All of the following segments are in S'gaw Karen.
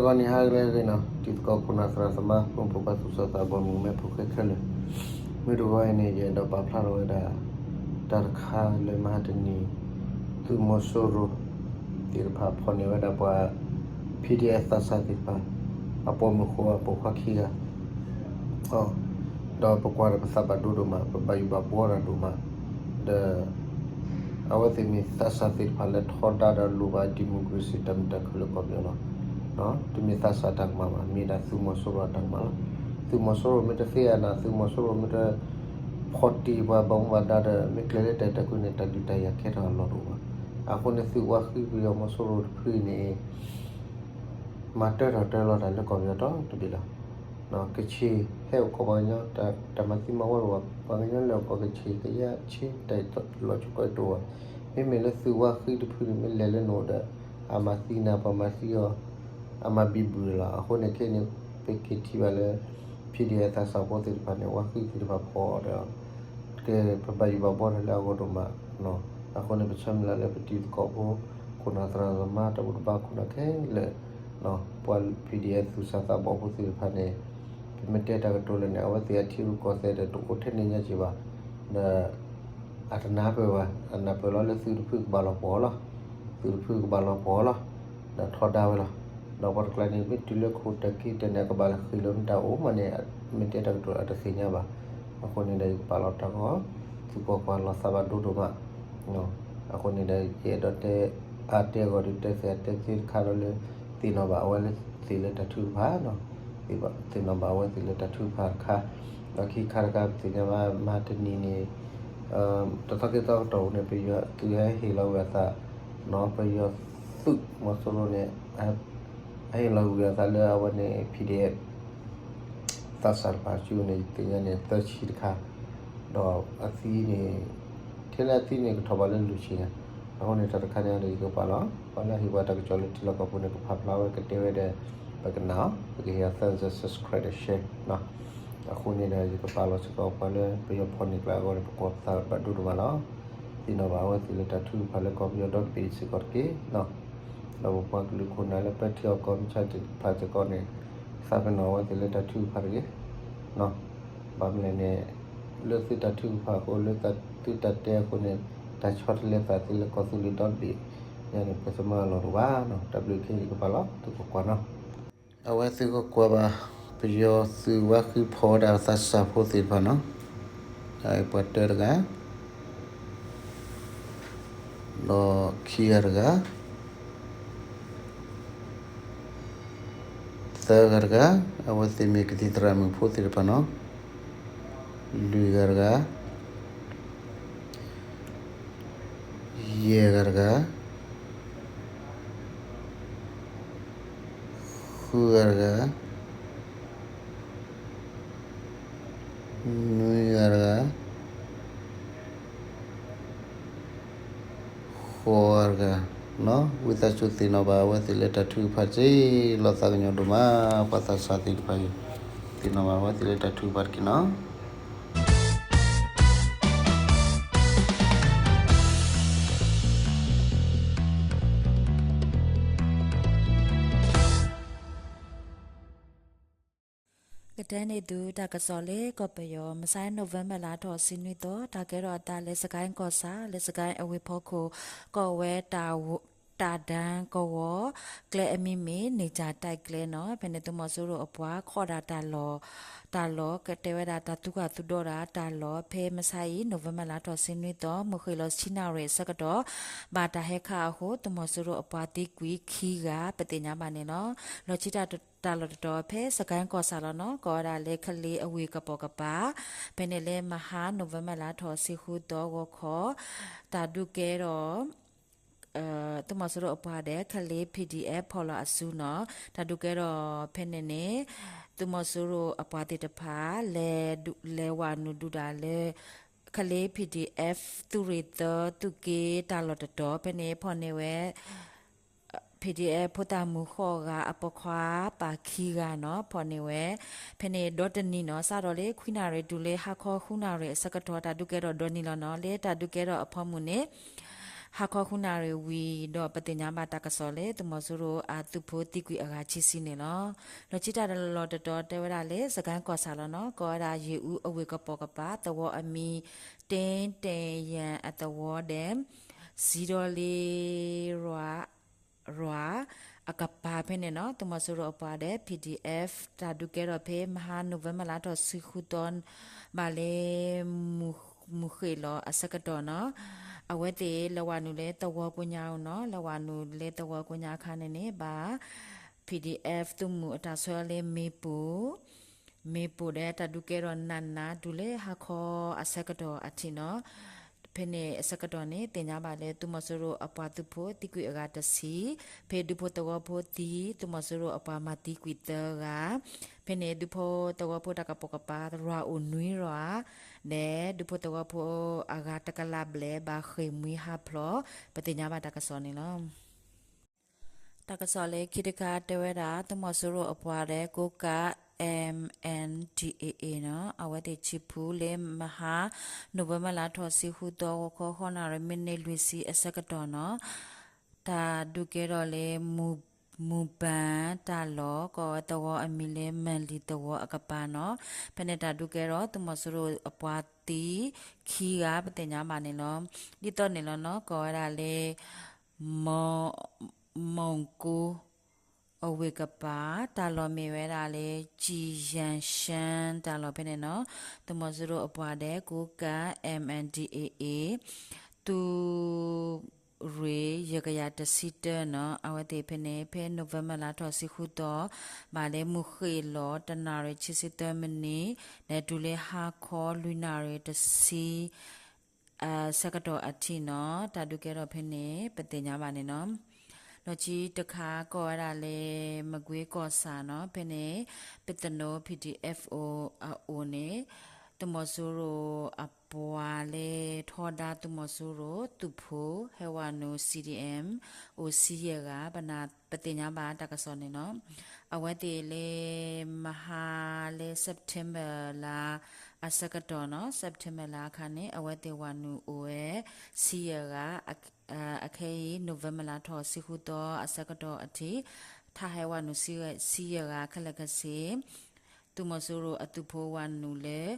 ဂီၤနံၤဟါလၢအဂ့ၤနီၤ, တံၤသကိးခိၣ်နၢ်သရၣ်သမါ ဖိမုၣ်ဖိခွါသူၣ်စၢ်သးဘီၣ်မုၣ်မဲဖိဃဲခဲလၢာ်, မုၢ်တဂီၤအံၤန့ၣ် ယအဲၣ်ဒိးပာ်ဖျါထီၣ်ဝဲဒၣ် တၢ်တခါလၢမဟါတနံၤ သုးမီၤစိရိၤသ့ၣ်တဖၣ်ဖီၣ်န့ၢ်ဝဲဒၣ်ပှၤ P D F သးစၢ်သ့ၣ်တဖၣ် အပိာ်မုၣ်ဃိး အပိာ်ခွါခံဂၤ ဒီးပကွၢ်ဒီးပသးဘၣ်ဒိဒိၣ်မး ပဘၣ်ယိၣ်ဘၣ်ဘှီတၢ်ဒိၣ်မး, ဒီး အဝဲသ့ၣ်မ့ၢ်သးစၢ်သ့ၣ်တဖၣ်လၢထီဒါဒီးလိၣ်ဘၣ် democracy တၢ်မုာ်တၢ်ခုၣ်လၢကီၢ်ပယီၤလီၤ. တမ့ၢ်သးစၢ်တၢ်ကမၣ်ဘၣ်, မ့ၢ်ဒၣ်သုးမီၤစိရိၤအတၢ်ကမၣ်လီၤ. သုးမီၤစိရိၤမ့ၢ်တသ့အနၢ်, သုးမီၤစိရိၤမ့ၢ်တဖီၣ်တံၢ်ပှၤဘၣ်မူဘၣ်ဒါဒီး မ့ၢ်ကျဲၤလၢတၢ်အဲၣ်တၢ်ကွံန့ၣ် တၢ်ဒုးတၢ်ယၤခဲထီၣ်အလီၢ်တအိၣ်ဘၣ်. အဃိန့ၣ်သုးဝါဃံပယီၤမီၤစိရိၤတဖုန့ၣ် မၤတၢထီၣ်တၢလီၤတၢ်လၢကီၢ်ပယီၤဒီတဘ့ၣ်လီၤ. ကချ့ၣ်ဟဲအိၣ်ကိးပှၤကညီ, တၢ်မၤသံမၤဝီလိာ်ဘၣ်, ပှၤကညီလဲၤအိၣ်ကိးကချ့ၣ် ကယဲၢ်ဆ့ တၢ်လီၤဆီကိးတအိၣ်ဘၣ်. မ့မ့ၢ်လၢသုးဝါဃံတဖုန့ၣ် မ့ၢ်လဲၤလၢနအိၣ်ဒီး အမၤသံနၤ ပှၤမၤသံအီၤ, အမၤဘံဘူလီၤ. အဃိန့ၣ်ခဲအံၤန့ၣ် ပက့ၤထံၣ်ဘၣ်လၢ P D F သးစၢ်ဖိသ့ၣ်တဖၣ်န့ၣ် ဝါဃံသ့ၣ်တဖၣ်ဖီၣ်ဒီး ကဲ ပဘၣ်ယိၣ်ဘၣ်ဘှီထီၣ်လၢအဂီၢ်ဒိၣ်မး. အဃိန့ၣ် ပဆၢမုၢ်လၢ်လၢပတံၤသကိးဖိ ခိၣ်နၢ်သရၣ်သမါ တၢ်ဘူၣ်တဘါခိၣ်နၢ်ခဲလၢာ်, ပှၤ P D F သူၣ်စၢ်သးဘီၣ်ဖိသ့ၣ်တဖၣ်န့ၣ် ပမ့ၢ်တဲတၢ်ကတိၤလၢာ်န့ၣ် အဝဲသ့ၣ်အထံရူၢ်ကီၢ်သဲးဒီးတအိၣ်ထဲန့ၣ်ညါက့ၤဘၣ်. ဒီး အတနၢ်ပၢၢ်ဘၣ်, အနၢ်ပၢၢ်လီၤလၢသုးတဖုကဘၣ်လီၤပှီၢ်လီၤ, သုးတဖုကဘၣ်လီၤပှီၢ်လီၤ, ဒီးထီဒါဝဲလီၤ. ဒီးပှၤတကျါန့ၣ် မ့ၢ်တုၤလၢခိၣ်တၢ်ခံတၢ်န့ၣ် အကဘၣ်လၢဃ့ၢ်လီၤမ့ၢ်တၢ်အိၣ်မးန့ၣ် မ့ၢ်တဲတၢ်ကတိၤအတသ့ၣ်ညါဘၣ်. အဃိန့ၣ်ဒီးယကပာ်လီၤတၢ်ဂီၤ သုးကွၢ်ကွၢ်လီၤသးဘၣ်ဒိဒိၣ်မး. အဃိန့ၣ်ဒီး ယအဲၣ်ဒိးတဲ အါတဲအဂီၢ်ဒုးတဲသ့အတဲသ့တခါဒီးလၢ သ့ၣ်နီၣ်ဘၣ်အဝဲသ့ၣ်လၢတၢ်ထုကဖၣ်, သ့ၣ်နီၣ်ဘၣ်အဝဲသ့ၣ်လၢတၢ်ထုကဖၣ်တခါ, ဒီးခံခါတခါပသ့ၣ်ညါဘၣ် မဟါတနံၤန့ၣ် တသီက့ၤသီကတီၢ်ပူၤန့ၣ် ပယီၤသုးဟဲဟ့ၣ်လီၤဝံၤအသး, ပယီၤသုးမီၤစိရိၤန့ၣ် ဟဲဟ့ၣ်လီၤဝံၤအသးလၢအဝဲန့ၣ် P D F သးစၢ်တဖၣ်စုန့ၣ် သ့ၣ်ညါန့ၣ် သၢဆံတခါ, ဒီးအသံန့ၣ် ထဲလၢအသံန့ၣ် ကထီၣ်ဘးလၢလွံၢ်ဆံန့ၣ်. အဃိန့ၣ် တၢ်တခါန့ၣ်ဒီး ယကပာ်လီၤ ပှၤလၢအဟ့ၣ်ပှၤတၢ်ကစီၣ်လၢထံလီၢ်ကီၢ်ပူၤန့ၣ် ကဖးဖျါဝဲကတဲဝဲဒီး ပကနၣ်အီၤ ပကဟ့ၣ်အီၤ thumbs up, subscribe ဒီး share နီၤ. အဃိန့ၣ်ဒီး ယကပာ်လီၤစ့ၢ်ကီးပှၤလၢပယီၤဖီၣ်န့ၢ်ကျါအဂီၢ်န့ၣ် ပကွၢ်ပသးဘၣ်ဒိဒိၣ်မးလီၤ. သ့ၣ်နီၣ်ဘၣ်အဝဲသ့ၣ်လၢတၢ်ထုကဖၣ်လၢကီၢ်ပယီၤဒီတဘ့ၣ်စ့ၢ်ကီးတက့ၢ်နီၤ. ဒီးပပှၤကလုာ်ခိၣ်နၢ်လၢ ပဲာ်ထံအီၤကီၢ်မုၢ်ဆါသ့ၣ်တဖၣ်စ့ၢ်ကီးန့ၣ် သးပ့ၤနီၣ်အဝဲသ့ၣ်လၢတၢ်ထုကဖၣ်တဂ့ၤနီၤ. ဘၣ်မနုၤလဲၣ်န့ၣ် လၢသုတၢ်ထုကဖၣ်အဃိ လၢသုတၢ်တဲအဃိန့ၣ် တၢ်ဆီတလဲသးသ့လၢကီၢ်သူလ့ၤဒီတဘ့ၣ်ညါန့ၣ် ပသမၢလီၤတအိၣ်ဘၣ်နီၤ. တၢ်ဘျုးခဲအံၤ ယကပာ်လီၤ သုကကွၢ်နီၤ. အဝဲသုကကွၢ်ဘၣ် ပယီၤသုးဝါဃံဖီၣ်ဝဲဒၣ်သးစၢ်ဖိသ့ၣ်တဖၣ်နီၤ. ပှၤတၢတဂၤ ဒီးခံဂၤတဂၤ သၢဂၤတဂၤ, အဝဲသ့ၣ်မ့ၢ်ကသံၣ်သရၣ်မုၣ်ဖိသ့ၣ်တဖၣ်နီၤ. လွံၢ်ဂၤတဂၤ, ယဲၢ်ဂၤတဂၤ, ဃုဂၤတဂၤ, နွံဂၤတဂၤ, ဃိးဂၤတဂၤ, ဝံသးစူၤသ့ၣ်နီၣ်ဘၣ်အဝဲသ့ၣ်လၢတၢ်ထုကဖၣ်တက့ၢ်. လီၤသးကညီၤဒိၣ်မး ပှၤသးစၢ်သ့ၣ်တဖၣ်အံၤ, သ့ၣ်နီၣ်ဘၣ်အဝဲသ့ၣ်လၢတၢ်ထုကဖၣ်တက့ၢ်နီၤ. ကတဲန့ၢ်သုတၢ်ကစီၣ်လၢ ကီၢ်ပယီၤ မဆါ November လါထီၣ်ဆံနွံသီ တၢ်ကဲထီၣ်အသးလၢ စကဲကီၢ်ဆၣ် လၢစကဲအဝ့ၢ်ဖီခိၣ် ကီၢ်ဝဲ တၢ်ဒၢကဝီၤ ကျဲအမံၤမ့ၢ် နံၣ်ကၠၣ်တဲၣ်ကျဲနီၤ. ဖဲန့ၣ်သုးမီၤစိရိၤအပှၤ ခိးဒၣ်တၢ်လီၢ်, တၢ်လီၢ် ကတဲဝဲဒၣ်တၢ်သူၣ်ကၢ်သူၣ်ဒီးဒၣ်တၢ်လီၢ် ဖဲမဆါအံၤ November လါထီၣ်ဆံနွံသီ မုၢ်ဃ့ၢ်လီၤဆံနၣ်ရံၣ်အဆၢကတီၢ် ဘၣ်တၢ်ဟဲခးအဃိ သုးမီၤစိရိၤအပှၤသံကွံာ်ခံဂၤ ပသ့ၣ်ညါဘၣ်န့ၣ်လီၤ. လီၤဆံတၢ်လီၢ်တတီၤဖဲ စကဲကီၢ်ဆၣ်လီၤနီၤ. ကိးဝဲဒၣ်လၢကလ့အဝ့ၢ်ကပိာ်ကပၤ ဖဲန့ၣ်လၢမဟါ November လါထီၣ်ဆံဃုသီဂီၤခီ တၢ်ဒုးကဲထီၣ် သုးမီၤစိရိၤအပှၤဒီး ကလ့ P D F ဖီၣ်လီၤအစုနီၤ. တၢ်ဒုးကဲထီၣ်ဖဲန့ၣ်န့ၣ် သုးမီၤစိရိၤအပှၤသ့ၣ်တဖၣ် လဲၤဝးနုာ်ဒုးတၢ်လၢ ကလ့ P D F သုးရ့ၣ်သၢသုးက့တၢ်လီၢ်တတီၤ ဖဲန့ၣ်ဖီၣ်န့ၢ်ဝဲ P D F ဖိသၣ်မုၣ်ဃိးဂၤ အပိာ်ခွါပၢ်ခံဂၤနီၤ ဖီၣ်န့ၢ်ဝဲ ဖဲန့ၣ်ဒီတနံၤနီၤ စးထီၣ်လၢခွံနၣ်ရံၣ်တုၤလၢဟါခီဃုနၣ်ရံၣ်အဆၢကတီၢ် တၢ်ဒုးကဲထီၣ်ဒီနံၤလီၤနီၤ. လၢတၢ်ဒုးကဲထီၣ်အဖီမုၢ်န့ၣ် ဟါခီဃုနၣ်ရံၣ်ဝံၤဒီး ပသ့ၣ်ညါဘၣ်တၢ်ကစီၣ်လၢ သုးမီၤစိရိၤအသုးဖိသံကွံာ်အဂၤခံဆံန့ၣ်လီၤ. လီၢ်ခံတၢ်လီၢ်တတီၤတဲဝဲဒၣ်လၢ စကဲၣ်ကီၢ်ဆၣ်လီၤနီၤ, ကိးဝဲဒၣ်ယ့ၣ်အူအဝ့ၢ်ကပိာ်ကပၤ သဝီအမံၤ တ့တ့ၢ်ယၣ်အသဝီဒီး စံဒီလ့ ရွာအကပၤဖဲန့ၣ်နီၤ, သုးမီၤစိရိၤအပှၤဒီး P D F တၢ်ဒုးကဲထီၣ်ဖဲ မဟါ နိၣ်ဝ့ဘၢၣ်လါထီၣ်ဆံဃုသီ ဘၣ်လၢ မုၢ်ဃ့ၢ်လီၤအဆၢကတီၢ်နီၤ, အဝဲသ့ၣ်လဲၤဝးနုာ်လၢသဝီကိညါအအိၣ်နီၤ, လဲၤဝးနုာ်လၢသဝီကိညါအခါန့ၣ်န့ၣ် ဘၣ် P D F သုးမုၢ်အတၢ်ဆှၢလၢမ့ၣ်ပိၢ် မ့ၣ်ပိၢ်ဒီးတၢ်ဒုးကဲထီၣ်နးနး တုၤလၢဟါခီအဆၢကတီၢ်အထံးနီၤ, ဖဲန့ၣ်အဆၢကတီၢ်န့ၣ် သ့ၣ်ညါဘၣ်လၢ သုးမီၤစိရိၤအပှၤသုးဖိသံကွံာ်အဂၤတဆံ, ဖဲဒူဖိသဝီဖိသံ သုးမီၤစိရိၤအပှၤမၤသံကွံာ်သၢဂၤ, ဖဲန့ၣ်ဒူဖိသဝီဖိတၢ်ကပိာ်ကပၤ ရွာအိၣ်နွံရွာ, ဒီးဒူဖိသဝီဖိအဂၤတကလးဘျဲၣ် ဘၣ်ဃ့ၢ်မှံဟးဖျိး ပသ့ၣ်ညါဘၣ်တၢ်ကစီၣ်န့ၣ်လီၤ. တၢ်ကစီၣ်လၢခံတခါတဲဝဲဒၣ် သုးမီၤစိရိၤအပှၤဒီးကိးကး M N D A A နီၤ, အဝဲသ့ၣ်ဆံးဖုလၢမဟါ နိၣ်ဝ့ဘၢၣ်လါထီၣ်ဆံဃုသီ ဂီၤခီဃိးနၣ်ရံၣ် မံးနံးလွံၢ်ဆံအဆၢကတီၢ်နီၤ, တၢ်ဒုးကဲထီၣ်လၢ မူဘၣ်တၢ်လီၢ် ကိးဝဲသဝီအမံၤလၢ မၢၢ်လံၣ်သဝီအကပၤနီၤ, ဖဲန့ၣ်တၢ်ဒုးကဲထီၣ် သုးမီၤစိရိၤအပှၤသံခံဂၤ ပသ့ၣ်ညါဘၣ်န့ၣ်လီၤ. ဒ်သိးန့ၣ်လီၤနီၤ, ကိးဝဲဒၣ်လၢ မ မုၢ်ကိ အဝ့ၢ်ကပၤ တၢ်လီၢ်မ့ၢ်ဝဲဒၣ်လၢ ကၠံၣ်ယၣ်ၡၢၣ် တၢ်လီၢ်ဖဲန့ၣ်နီၤ, သုးမီၤစိရိၤအပှၤဒီးကိးကး M N D A A သုးရ့ၣ် ယဲၢ်ကယၤတဆံတၢနီၤ, အဝဲသ့ၣ်ဖဲန့ၣ် ဖဲ November လါထီၣ်ဆံဃုသီ ဘၣ်လၢမုၢ်ဃ့ၢ်လီၤ တနၣ်ရံၣ်ဆံဆံသၢမံးနံး ဒီးတုၤလၢဟါခီလွံၢ်နၣ်ရံၣ်တဆံ ဆၢကတီၢ်အထံးနီၤ, တၢ်ဒုးကဲထီၣ်ဖဲန့ၣ် ပသ့ၣ်ညါဘၣ်န့ၣ်နီၤ. လီၢ်ခံတခါကိးဝဲဒၣ်လၢ မကွ့ကီၢ်ဆၣ်နီၤ, ဖဲန့ၣ် ပသနိ P D F O အအိၣ်န့ၣ် သုးမီၤစိရိၤအပှၤလၢထီဒါသုးမီၤစိရိၤ သုးဖိ ဟဲဝဲနုာ် C D M အိၣ်ဆံယဲၢ်ဂၤ ပသ့ၣ်ညါဘၣ်တၢ်ကစီၣ်န့ၣ်နီၤ. အဝဲသ့ၣ်လၢ မဟါလၢ September လါအဆၢကတီၢ်နီၤ, September လါအခါန့ၣ် အဝဲသ့ၣ်ဝဲနုာ်အိၣ်ဝဲ ဆံယဲၢ်ဂၤ, အခဲအံၤ November လါထီၣ်ဆံဃုသီအဆၢကတီၢ်အထံး ထါဟဲဝဲနုာ်ဆံယဲၢ်ဂၤခဲလၢာ်ခဲဆ့ သုးမီၤစိရိၤအသုးဖိဝဲနုာ်လၢ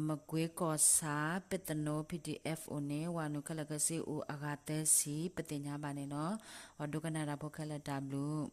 မကွ့ကီၢ်ဆၣ် ပသနိ P D F အိၣ်န့ၣ် ဝဲနုာ်ခဲလၢာ်ခဲဆ့အိၣ်အဂၤသၢဆံ ပသ့ၣ်ညါဘၣ်န့ၣ်လီၤ. ပှၤဒိကနၣ်တၢ်ဖိခဲလၢာ်တၢ်ဘျုး